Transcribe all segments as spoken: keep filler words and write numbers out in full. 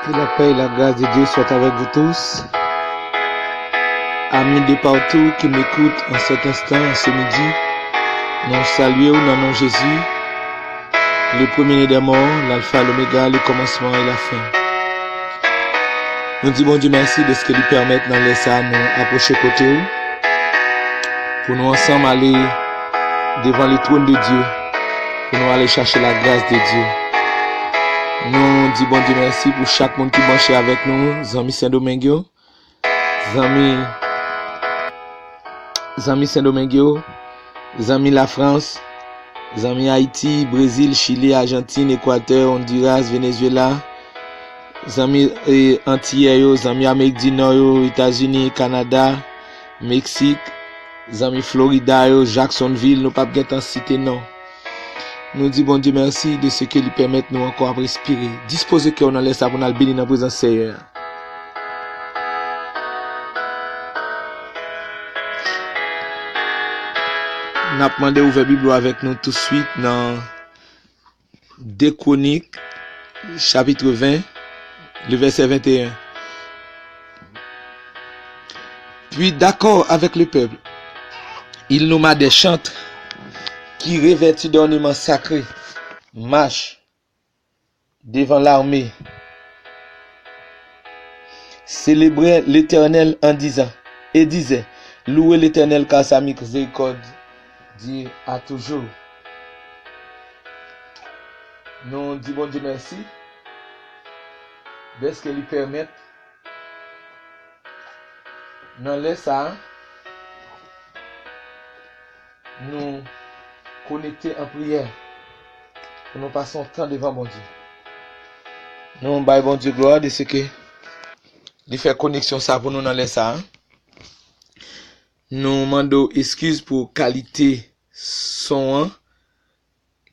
Que la paix et la grâce de Dieu soient avec vous tous. Amis de partout qui m'écoutent en cet instant, en ce midi, nou salye w nan non Jezi, le premier-né des morts, l'alpha, l'oméga, le commencement et la fin. Nou di Bondye mèsi dèske li pèmèt nan lè sa a nou apwoche kote w, pou nou ansanm ale devan le trône de Dieu, pou nou ale chache la grâce de Dieu. Nou di Bondye mèsi pou chak moun ki branche avèk nou, zanmi Sendomeng yo, zanmi, zanmi Sendomeng yo, zanmi Lafrans, zanmi Ayiti, Brezil, Chili, Ajantin, Ekwatè, Ondiras, Venezuela, zanmi, e, Antiyè yo, zanmi Amerik di Nò yo, Etazini, Kanada, Meksik, zanmi Florida yo, Jacksonville, nou p ap gentan site non. Nou di Bondye mèsi de se ke li pèmèt nou ankò ap respire. Dispoze kè w nan lè sa pou n al beni nan prezans Seyè a. N ap mande ouvè Bib ou avèk nou touswit nan de Kwonik, chapitre vingt, le verset vingt et un. Puis, d'accord avec le peuple, il nomma des chantres qui, revêtus d'ornements sacrés, marchent devant l'armée, célébraient l'Éternel en disant, et disaient, Louez l'Éternel, car sa miséricorde dure à toujours. Nou di Bondye mèsi dèske li pèmèt nan lè sa a nou konekte an priyè pou nou pase yon tan devan Bondye. Nou bay Bondye glwa de se ke li fè koneksyon sa pou nou nan lè sa a. Nou mande w eskiz pou kalite son an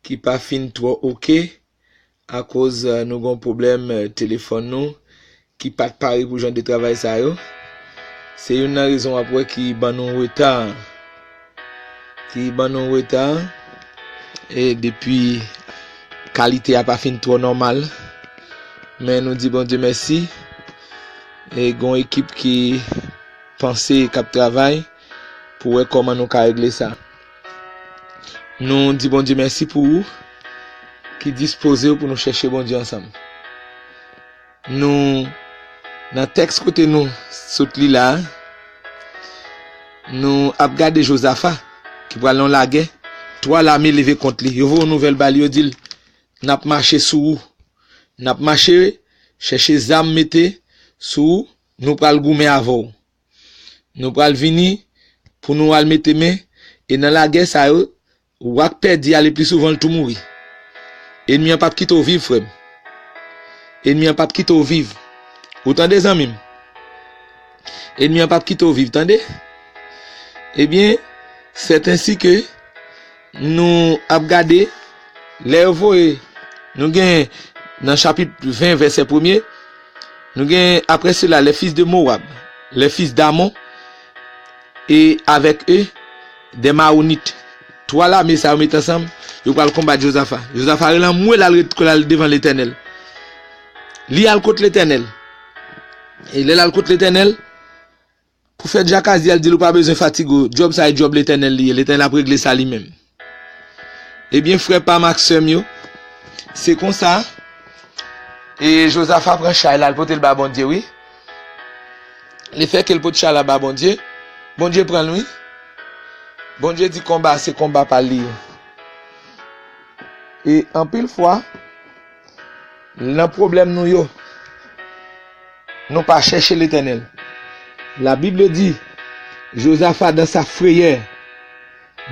ki pa fin twò oke, akoz, eh, nou gon pwoblèm, eh, telefòn nou ki pa t pare pou jan de travay sa yo. Se youn nan rezon w ap wè ki ban nou reta, ki ban nou reta, e depi kalite a pa fin twò nòmal. Men nou di Bondye mèsi. E gon ekip ki panse, k ap travay pou wè kòman nou ka regle sa. Nou di Bondye mèsi pou ou ki dispoze w pou nou chèche Bondye ansanm. Nou, nan tèks kote nou sot li la a, nou ap gade Jozafa ki pral nan lagè. Twa lame leve kont li. Yo voye yon nouvèl ba li, yo di l, "N ap mache sou ou. N ap mache chèche zam mete sou ou. Nou pral goumen avè w. Nou pral vini pou nou al mete men, e nan lagè sa yo, w ap pèdi a, le pli souvan l tou mouri. Ènmi an p ap kite w viv, frè m. Ènmi an p ap kite w viv. Ou tande, zanmi m? Ènmi an p ap kite w viv, tande?" Ebyen, c'est ainsi que nou ap gade, lè yo voye, nou gen nan chapit ven, vèsè premye, nou gen, après cela, les fils de Moab, les fils d'Amon, et avec eux, des Maonites. Twa lame sa yo met ansanm, yo pral konbat Jozafa. Jozafa rele anmwe l al ret kò l al devan Letènèl. Li al kot Letènèl. E lè l al kot Letènèl, pwofèt Jakaz di a, l di l, "Ou pa bezwen fatige w. Djòb sa a, e djòb Letènèl li ye. Letènèl ap regle sa li menm." Ebyen, frè pa m ak sè m yo, se konsa, e Jozafa pran chay la, l pote l ba Bondye, wi. Lefètke l pot chay la ba Bondye, Bondye pran l, wi. Bondye di konba a se konba pa l li ye. E anpil fwa, nan pwoblèm nou yo, nou pa chèche Letènèl. La Bible dit, Jozafa dans sa frayeur.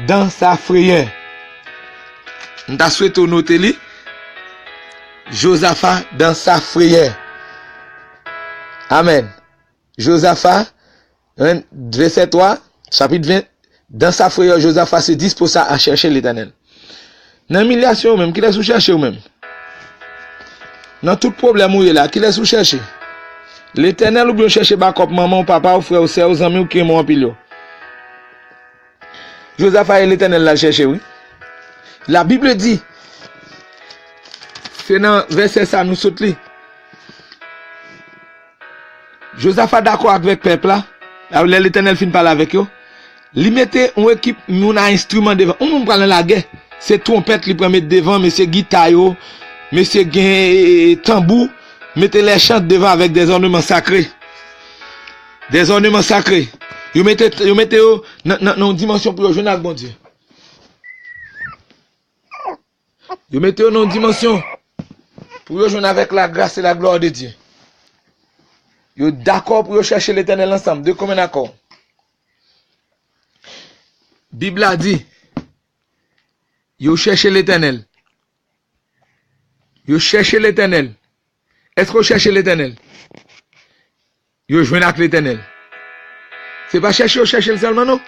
Dans sa frayeur. M ta swete w note li. Jozafa dans sa frayeur. Amèn. Jozafa, vèsè twa, chapit ven, dans sa frayeur, Jozafa se disposa à chercher l'Éternel. Nan imilyasyon ou menm, kilès ou chèche ou menm? Nan tout pwoblèm ou ye la, kilès ou chèche? Letènèl oubyen ou chèche bakòp manman w, papa w, frè w, sè w, zanmi w ki renmen w anpil yo? Jozafa e Letènèl l al chèche, wi. La Bible dit, se nan vèsè sa nou sot li. Jozafa dakò avèk pèp la. Lè Letènèl fin pale avèk yo, li mete yon ekip moun a enstriman devan. Yon moun pral nan lagè, se twonpèt li pran met devan, mesye gita yo, mesye gen, e, e, tanbou, mete lè chant devan avèk dèzòneman sakre. Dèzòneman sakre. Yo mete, yo mete yo nan, nan, nan yon dimansyon pou yo jwenn ak Bondye. Yo mete yo nan yon dimansyon pou yo jwenn avèk la grâce et la gloire de Dieu. Yo dakò pou yo chèche Letènèl ansanm, de commun accord. Bib la di, yo chèche Letènèl. Yo chèche Letènèl. Èske w chèche Letènèl? Yo jwenn ak Letènèl. Se pa chèche yo chèche l sèlman, non.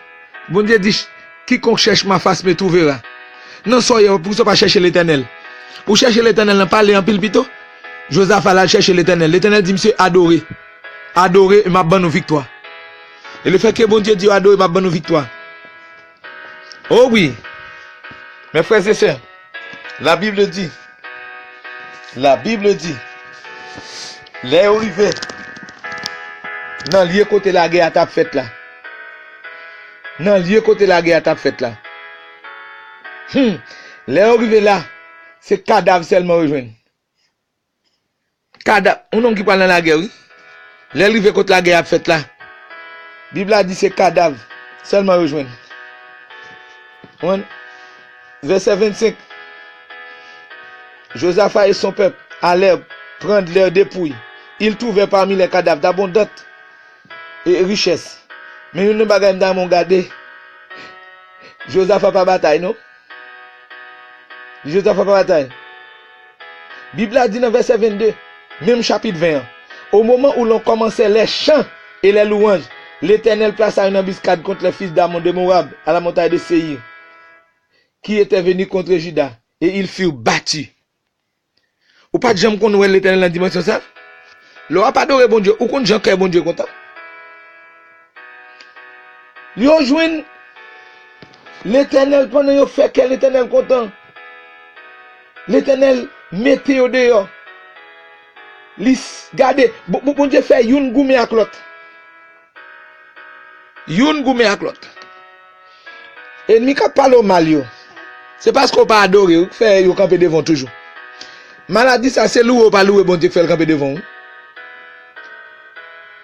Bondye di, quiconque cherche ma face me trouvera. Nan sa w ye, poukisa w pa chèche Letènèl? Ou chèche Letènèl nan pale anpil pito. Jozafa al chèche Letènèl. Letènèl di misye adore. Adore, e m ap ban nou viktwa. E lefètke Bondye di yo adore, m ap ban nou viktwa. O wi, mes frères et sœurs, la Bible dit, la Bible dit, lè yo rive nan lye kote lagè a t ap fèt la, nan lye kote lagè a t ap fèt la, hmm, lè yo rive la, se kadav sèlman yo jwenn. Kadav, yon nonm ki pral nan lagè, wi. Lè l rive kot lagè ap fèt la, Bib la di se kadav sèlman yo jwenn. Konprann? Vèsè vennsenk. Jozafa et son peuple allèrent prendre leurs dépouilles. Ils trouvèrent parmi les cadavres d'abondantes richesses. Men youn nan bagay m ta renmen w gade. Jozafa pa batay, non. Jozafa pa batay. Bib la di nan vèsè vennde, menm chapit ven an, au moment où l'on commençait les chants et les louanges, l'Éternel plaça une embuscade contre les fils d'Ammon de Moab à la montagne de Séïr, qui étaient venus contre Juda, et ils furent battus. Ou pa t janm konn wè Letènèl nan dimansyon sa? Lè w ap adore Bondye, ou konn jan kè Bondye kontan? Yo jwenn Letènèl pandan yo fè kè Letènèl kontan. Letènèl mete yo deyò. Li s-, gade, Bon-, Bon-, Bondye fè youn goumen ak lòt. Youn goumen ak lòt. Ènmi k ap pale w mal yo, se paske w pa adore yo ki fè yo kanpe devan w toujou. Maladi sa, se louwe w pa louwe Bondye ki fè l kanpe devan w.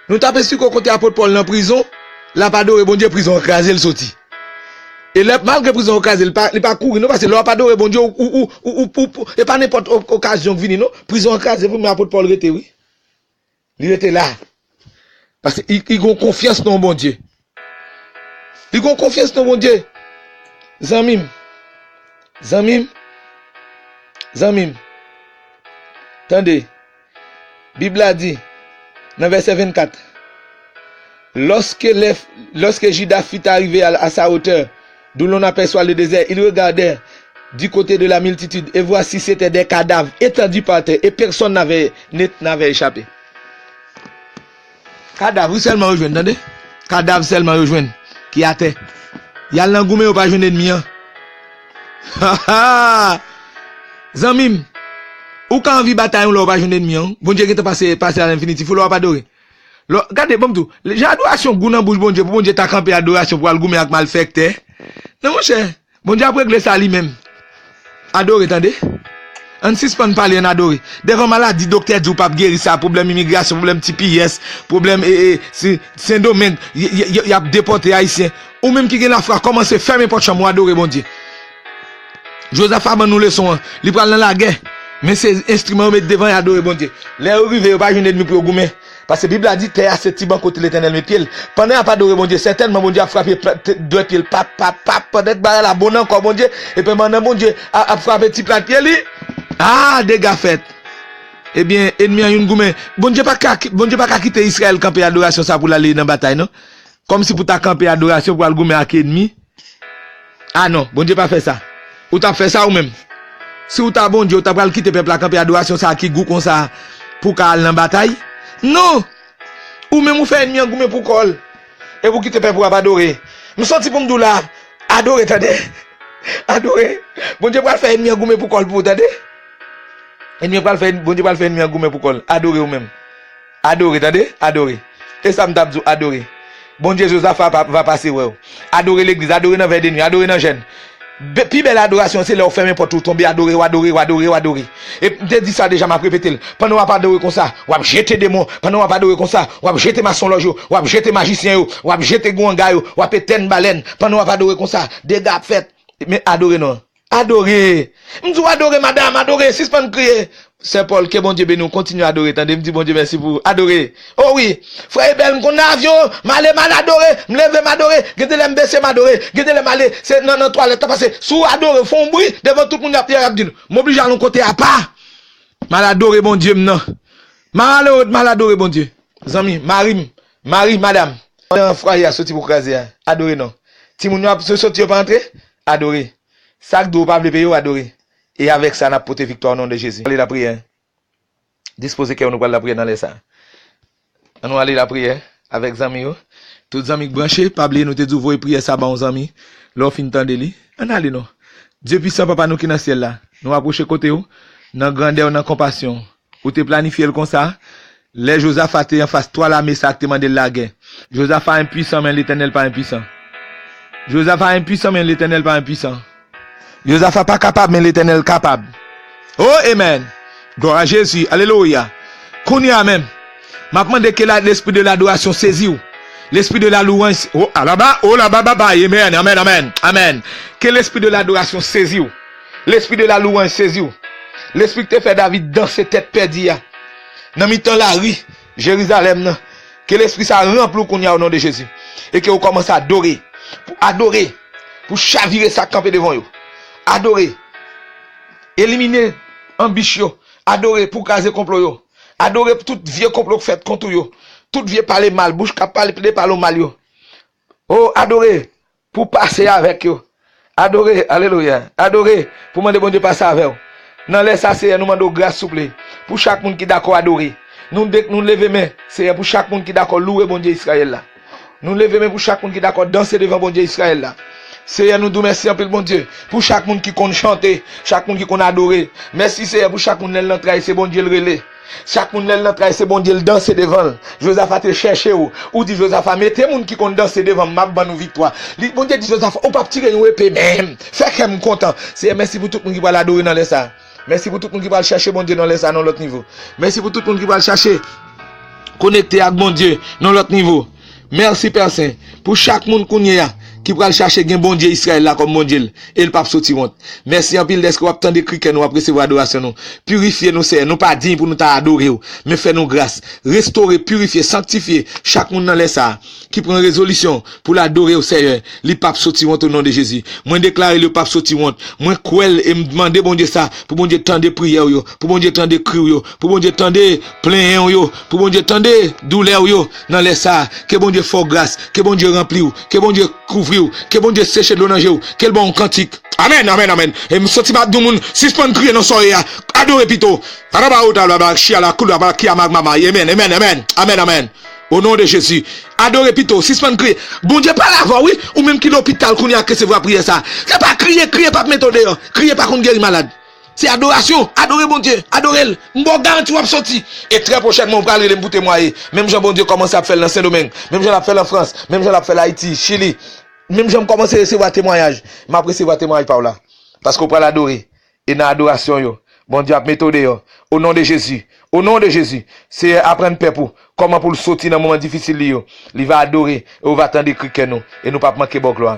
Nou t ap esplike w kote apot Pòl nan prizon, l ap adore Bondye, prizon an kraze, l soti. E lè, malgre prizon an kraze, li pa, li pa kouri non, paske lè w ap adore Bondye, ou, ou, e pa nenpòt o-, okazyon k vini non. Prizon an kraze pou men apot Pòl rete, wi. Li rete la. Paske li, li gon konfyans nan Bondye. Li gon konfyans nan Bondye. Zanmi m. Zanmi m. Zanmi m. Tande. Bib la di, nan vèsè vennkat, lorsque les, lorsque Juda fut arrivé à, à sa hauteur, d'où l'on aperçoit le désert, il regardait du côté de la multitude, et voici, c'étaient des cadavres étendus par terre, et personne n'avait, n'avait échappé. Kadav, wi, sèlman yo jwenn, tande? Kadav sèlman yo jwenn, ki atè. Y al nan goumen, yo pa jwenn ènmi an. Ha, ha! Zanmi m, ou ka anvi batay yon lè ou pa jwenn ènmi an. Bondye gentan pase, pase a lenfinitif, ou lè w ap adore. Lò, gade, ban m di w, jan adorasyon gou nan bouch Bondye, pou Bondye ta kanpe adorasyon pou al goumen ak malfektè. Non, monchè, Bondye ap regle sa li menm. Adore, tande. Ann sispann pale, ann adore. Devan maladi, doktè di w p ap geri sa, pwoblèm imigrasyon, pwoblèm T P S, pwoblèm, e, e, si, Sendomeng, y, y, y, y ap depòte Ayisyen. Ou menm ki gen lafwa, kòmanse fèmen pòt chanm ou, adore Bondye. Jozafa ban nou leson an. Li pral nan lagè. Men se enstriman yo met devan y adore Bondye. Lè yo rive, yo pa jwenn ènmi pou yo goumen. Paske Bib la di, tè a se ti ban kote Letènèl met pye l. Pandan y ap adore Bondye, sètènman Bondye ap frape pa-, te-, dwèt pye l, pap, pap, pap, pandan bagay la bon nan kò Bondye, epi pandan Bondye a-, ap frape ti plat pye li, a, dega fèt. Ebyen, ènmi an youn goumen. Bondye pa ka ki-, Bondye pa ka kite Izrayèl kanpe adorasyon sa pou l ale nan batay, non. Kòmsi pou ta kanpe adorasyon pou al goumen ak ènmi. A non, Bondye pa fè sa. Ou t ap fè sa ou menm? Si w ta Bondye, ou ta pral kite pèp la kanpe adorasyon sa a ki gou konsa pou w ka al nan batay? Non! Ou menm ou fè ènmi an goumen pou kò l. Epi w kite pèp ou ap adore. M soti pou m di w la, adore, tande. Adore. Bondye pral fè ènmi an goumen pou kò l pou ou, tande. Ènmi an pral fè, Bondye pral fè ènmi an goumen pou kò l. Adore ou menm. Adore, tande. Adore. E sa m t ap di w, adore. Bondye Jozafa pa, va pase wè w. Adore legliz, adore nan vèy de nwi, adore nan jèn. Be- pi bèl adorasyon se lè w fèmen pòt ou, tonbe adore, w adore, w adore, w adore. E m te di sa deja, m ap repete l. Pandan w ap adore konsa, w ap jete demon. Pandan w ap adore konsa, w ap jete masonlòj yo, w ap jete majisyen yo, w ap jete gwanga yo, w ap etèn balèn. Pandan w ap adore konsa, dega ap fèt. Men adore non. Adore. M di w adore, madanm, adore, sispann kriye. Sè Pòl, ke Bondye beni w, kontinye adore, tande, m di Bondye mèsi pou ou. Adore. O wi, frè Ebèl, m konn nan avyon, m ale, m al adore, m leve, m adore, gen de lè m bese, m adore, gen de lè m ale, se nan, nan twalèt la, pase, si w adore, w fè yon bri, devan tout moun y ap, y ap di l, m oblije al yon kote apa. M al adore Bondye m nan. M al, m al adore Bondye. Zanmi, mari m, mari, madanm. Nan fwaye a soti pou kraze a. Adore non. Timoun yo ap soti, yo pa antre. Adore. Sa k di w pa vle peye w, adore. E avèk sa, n ap pote viktwa o non de Jezi. Ale lapriyè. Dispoze kè w, nou pral lapriyè nan lè sa. Ann nou ale lapriyè avèk zanmi yo. Tout zanmi k branche, pa bliye nou te di w voye priyè sa ba yon zanmi. Lè w fin tande li, ann ale non. Dye pwisan, Papa nou ki nan syèl la, nou apwoche kote w nan grandè w, nan konpasyon w. Ou te planifye l konsa, lè Jozafa te anfas twa lame sa k te mande l lagè. Jozafa enpwisan, men Letènèl pa enpwisan. Jozafa enpwisan, men Letènèl pa enpwisan. Jozafa pa kapab, men Letènèl kapab. O, amèn! Glwa a Jezi, alelouya! Kounye a menm, m ap mande ke la, lespri de ladorasyon sezi w. Lespri de la louwanj, o, alaba, o, laba, baba, amèn, amèn, amèn, amèn. Ke lespri de ladorasyon sezi w. Lespri de la louwanj sezi w. Lespri ki te fè David danse tèt pèdi a nan mitan lari Jerizalèm nan. Ke lespri sa ranpli w kounye a o non de Jezi. E ke w kòmanse adore. Pou adore. Pou chavire sa k kanpe devan yo. Adore. Elimine anbich yo. Adore pou kraze konplo yo. Adore pou tout vye konplo k fèt kont ou yo. Tout vye pale mal, bouch k ap pale, plede pale w mal yo. O, adore pou pase avèk yo. Adore, alelouya. Adore pou mande Bondye pase avè w. Nan lè sa, Seyè, nou mande w gras, souple, pou chak moun ki dakò adore. Nou de, nou leve men, Seyè, pou chak moun ki dakò louwe Bondye Izrayèl la. Nou leve men pou chak moun ki dakò danse devan Bondye Izrayèl la. Seyè, nou di w mèsi anpil, Bondye, pou chak moun ki konn chante, chak moun ki konn adore. Mèsi, Seyè, pou chak moun lè l nan tray, se Bondye l rele. Chak moun lè l nan tray, se Bondye l danse devan l. Jozafa te chèche w. Ou di Jozafa, mete moun ki konn danse devan m, m ap ban nou viktwa. Li, Bondye di Jozafa, ou p ap tire yon epe menm. Fè kè m kontan. Seyè, mèsi pou tout moun ki pral adore nan lè sa. Mèsi pou tout moun ki pral chèche Bondye nan lè sa, nan lòt nivo. Mèsi pou tout moun ki pral chache konekte ak Bondye nan lòt nivo. Mèsi, Pè Sen, pou chak moun kounye a ki pral chache gen Bondye Izrayèl la kòm Bondye l, e l p ap soti wont. Mèsi anpil dèske w ap tande kri kè nou, w ap resevwa adorasyon nou. Pirifye nou, Seyè, nou pa diy pou nou ta adore w, men fè nou gras. Restore, pirifye, sanktifye chak moun nan lè sa a ki pran rezolisyon pou l adore w, Seyè. Li p ap soti wont o non de Jezi. Mwen deklare l, yo p ap soti wont. Mwen kwè l e m mande Bondye sa, pou Bondye tande priyè w yo, pou Bondye tande kri w yo, pou Bondye tande plenyen w yo, pou Bondye tande doulè w yo nan lè sa a. Ke Bondye fè w gras, ke Bondye ranpli w, ke Bondye kouvri w, ke Bondye seche dlo nan je w, ke l ba w yon kantik. Amèn, amèn, amèn. E m santi m ap di yon moun, sispann kriye nan soyè a. Adore pito. Araba ota la ba chia la koulou ba kia magmama. Amèn, amèn, amèn. Amèn, amèn. O non de Jezi. Adore pito, sispann kriye. Bondye pale avè w, wi. Ou menm ki lopital kounye a k resevwa priyè sa. Se pa kriye, kriye p ap mete w deyò. Kriye pa konn geri malad. Se adorasyon. Adore Bondye. Adore l. M ba w garanti w ap soti. E trè pwochènman, ou pral rele m pou temwaye. Menm jan Bondye kòmanse ap fè l nan Sendomeng. Menm jan l ap fè l an Frans. Menm jan l ap fè l Ayiti, Chili. Menm jan m kòmanse resevwa temwayaj, m ap resevwa temwayaj pa w la. Paske w pral adore. E nan adorasyon yo, Bondye ap mete w deyò. O non de Jezi. O non de Jezi. Seyè, aprann pèp ou kòman pou l soti nan moman difisil li yo. Li va adore e w va tande kri kè nou. E nou p ap manke ba w glwa.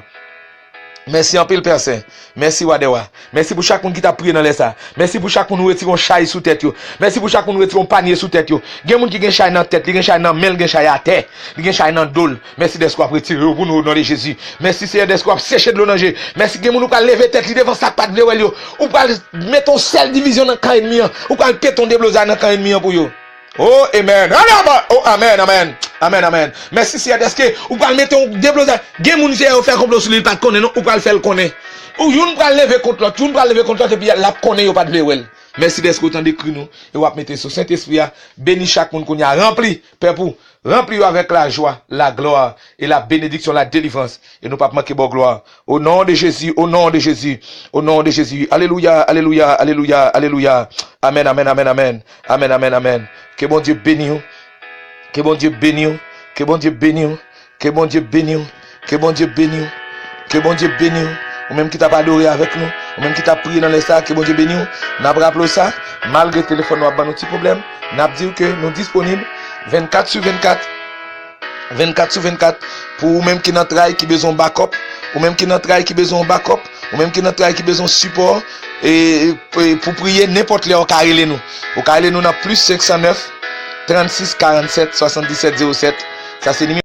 Mèsi anpil, Pè Sen. Mèsi, Wa dè wa. Mèsi pou chak moun ki t ap priye nan lè sa. Mèsi pou chak moun ou retire yon chay sou tèt yo. Mèsi pou chak moun ou retire yon panye sou tèt yo. Gen moun ki gen chay nan tèt, li gen chay nan men l, gen chay atè, li gen chay nan do l. Mèsi dèske w ap retire yo pou nou, o non de Jezi. Mèsi, Seyè, dèske w ap seche dlo nan je. Mèsi, gen moun ou pral leve tèt li devan sa k pa t vle wè l yo. Ou pral mete yon sèl divizyon nan kan ènmi an. Ou pral pete yon deblozay nan kan ènmi an pou yo. O, amèn. Alaba, o, amèn, amèn. Amèn, amèn. Mèsi, Seyè, dèske ou pral mete yon deblozay. Gen moun, Seyè, yo fè konplo sou li, li pa t konnen, non. Ou pral fè l konnen. Ou youn pral leve kont lòt, youn pral leve kont lòt, epi l ap konnen yo pa t vle wè l. Mèsi dèske w tande kri nou e w ap mete sou Sentespri a. Beni chak moun kounye a. Ranpli pèp ou. Ranpli yo avèk lajwa, laglwa e labenediksyon, ladelivrans. E nou p ap manke ba w glwa. O non de Jezi, o non de Jezi, o non de Jezi. Alelouya, alelouya, alelouya, alelouya. Amèn, amèn, amèn, amèn. Amèn, amèn, amèn. Ke Bondye beni w. Ke Bondye beni w. Ke Bondye beni w. Ke Bondye beni w. Ke Bondye beni w. Ke Bondye beni w. Ou menm ki t ap adore avèk nou, ou menm ki t ap priye nan lè sa, ke Bondye beni w. N ap raple w sa, malgre telefòn nou ap ban nou ti pwoblèm, n ap di w ke nou disponib vennkat sou vennkat. Vennkat sou vennkat. Pou ou menm ki nan tray ki bezwen yon bakòp, ou menm ki nan tray ki bezwen yon bakòp, ou menm ki nan tray ki bezwen sipò, e, e pou priye, nenpòt lè ou ka rele nou. Ou ka rele nou nan plis senk san nèf, trannsis karannsèt, swasanndisèt zewo sèt. Sa se nimewo